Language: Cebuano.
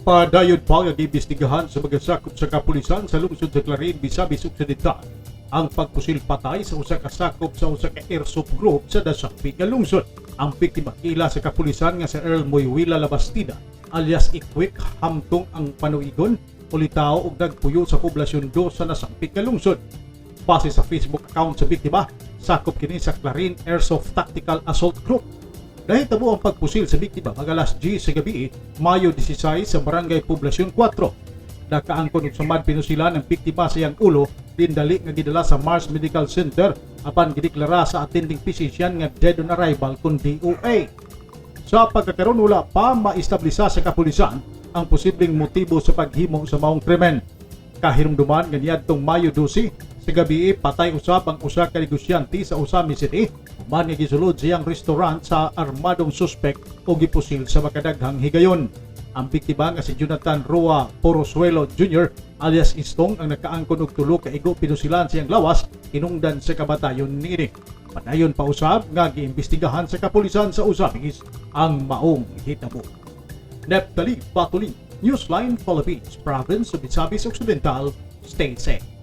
Padayon pa nga giimbestigahan sa mga sakop sa kapulisan sa lungsod sa Clarin, Misamis Occidental ang pagpusil patay sa usa ka sakop sa usa ka airsoft group sa dasakpit nga lungsod. Ang biktima kila sa kapulisan nga si Earl Moyuela Labastida alias Ikwik, hamtong ang panuigon, ulitawo og nagpuyo sa Poblasyon 2 sa nasakpit nga lungsod. Base sa Facebook account sa biktima, sakop kini sa Clarin Airsoft Tactical Assault Group. Nahitabo ang pagpusil sa biktima mag alas 10 sa gabi, Mayo 16, sa Barangay Poblasyon 4. Nakaangkon og samad pinusilan ang biktima sa iyang ulo, dindali nga gidala sa Mars Medical Center apan gideklara sa attending physician nga dead on arrival kon DOA. Sa pagkakaroon, wala pa maestablisa sa kapulisan ang posibleng motibo sa paghimo sa maong krimen. Kahirumduman nga niadtong Mayo 12 sa gabi, patay usab ang usa ka negosyante sa Ozamiz City human nga gisulod sa iyang restaurant sa armadong suspek o gipusil sa makadaghang higayon. Ang biktima nga si Jonathan Roa Porosuelo Jr. alias Istong ang nakaangkon og tulo ka igo pinusilan sa iyang lawas hinungdan sa kabatayon niini. Padayon pa usab nga giimbestigahan sa kapulisan sa Ozamiz ang maong hitabo. Neptali Batulin, Newsline Philippines, Province of Misamis Occidental. Stay safe.